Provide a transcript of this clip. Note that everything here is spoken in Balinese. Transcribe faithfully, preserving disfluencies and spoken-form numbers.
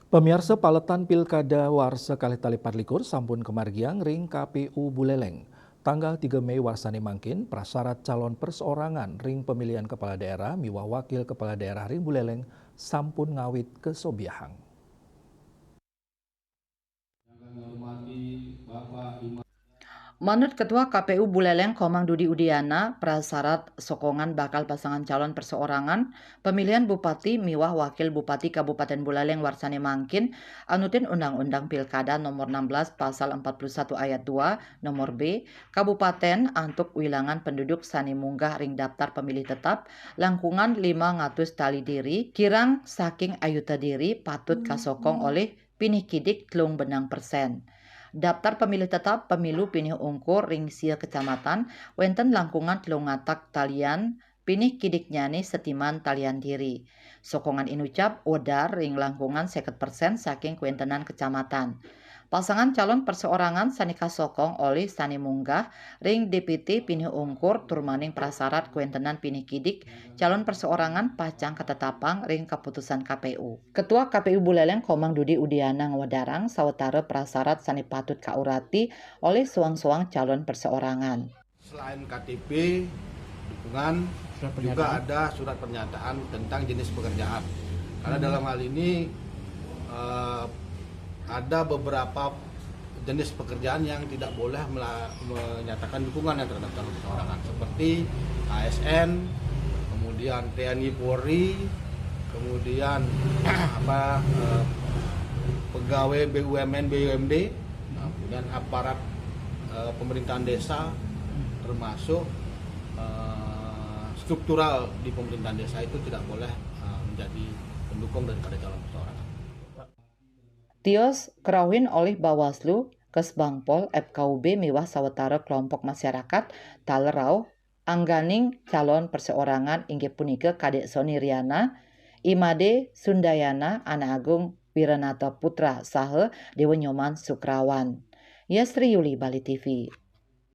Pamiarsa, paletan pilkada warsa kalih tali patlikur sampun kamargiang ring K P U Buleleng. Tanggal tiga Mei warsane mangkin, prasyarat calon perseorangan ring pemilihan kepala daerah miwah wakil kepala daerah ring Buleleng sampun ngawit kasobiahang. Manut Ketua K P U Buleleng Komang Dudi Udiana, prasyarat sokongan bakal pasangan calon perseorangan pemilihan bupati miwah wakil bupati Kabupaten Buleleng warsane mangkin anutin Undang-Undang Pilkada Nomor enam belas Pasal empat puluh satu Ayat dua, Nomor B, kabupaten antuk wilangan penduduk sane munggah ring daftar pemilih tetap langkungan lima ratus tali diri, kirang saking ayuta diri patut kasokong olih pinih kidik telung benang persen. Daftar pemilih tetap pemilu pinih ungkur ring sia kecamatan wenten langkungan telung atak talian, pinih kidiknyane setiman talian diri. Sokongan inucap wedar ring langkungan seket persen saking kewentenan kecamatan. Pasangan calon perseorangan sane kasokong olih sane munggah ring D P T pinih ungkur turmaning prasyarat kewentenan pinih kidik calon perseorangan pacang katetapang ring kaputusan K P U. Ketua K P U Buleleng Komang Dudi Udiana ngwedarang sawetara prasyarat sane patut kaurati olih soang-soang calon perseorangan. Selain K T P, dukungan, juga ada surat pernyataan tentang jenis pekerjaan. Karena dalam hal ini, eh, ada beberapa jenis pekerjaan yang tidak boleh mela-, menyatakan dukungan yang terhadap calon perseorangan, seperti A S N, kemudian T N I Polri, kemudian apa, eh, pegawai B U M N, B U M D, nah, kemudian aparat, eh, pemerintahan desa, termasuk, eh, struktural di pemerintahan desa itu tidak boleh, eh, menjadi pendukung daripada calon perseorangan. Tios kerauhin olih Bawaslu, Kesbangpol, F K U B miwah sawetara kelompok masyarakat taler rauh angganing calon perseorangan inggih punika Kadek Sony Riana, Imade Sundayana, Anak Agung Wiranata Putra, saha Dewa Nyoman Sukrawan. Yasri Yuli, Bali T V.